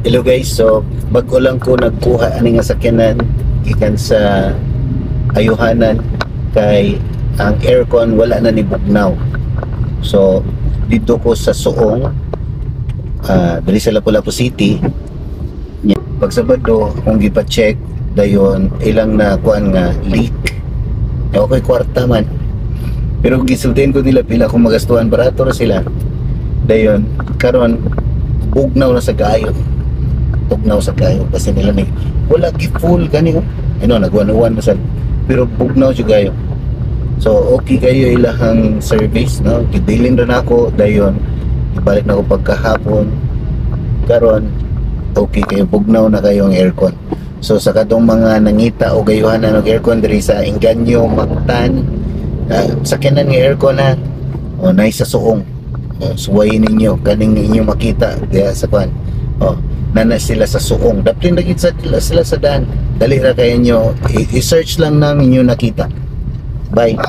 Hello guys, so bago lang ko nagkuha ani nga sakyanan gikan sa ayuhanan kay ang aircon wala na ni bugnaw. So dito ko sa Suong, diri sa Lapu-Lapu City. Pag Sabado, akong gipa-check dayon, ilang na kuan nga leak. Okay, kwarta man. Pero gisultihan ko nila pila kung magastuhan, barato ra sila. Dayon karon bugnaw na sa kaayo, bugnaw sa kayo kasi nila ni wala gi full gani oh. Ano, nagwan-uwan na sa, pero bugnaw jud kayo. So okay kayo ilahang service, no? Gibilin ra nako, dayon ibalik na ko pagkahapon. Karon okay kayo, bugnaw na kayo ang aircon. So sa katong mga nangita o gayuhanan og aircon diri sa Inganyo, Mactan, sakyanan nga aircon na o nay sa Suong, oh, suwayin ninyo kaning inyo makita diya sa kwan. Oh, nana sila sa Suong, daplin ra gid sa sila sa daan. Dali ra kayo nyo, i-search lang nang inyo nakita. Bye.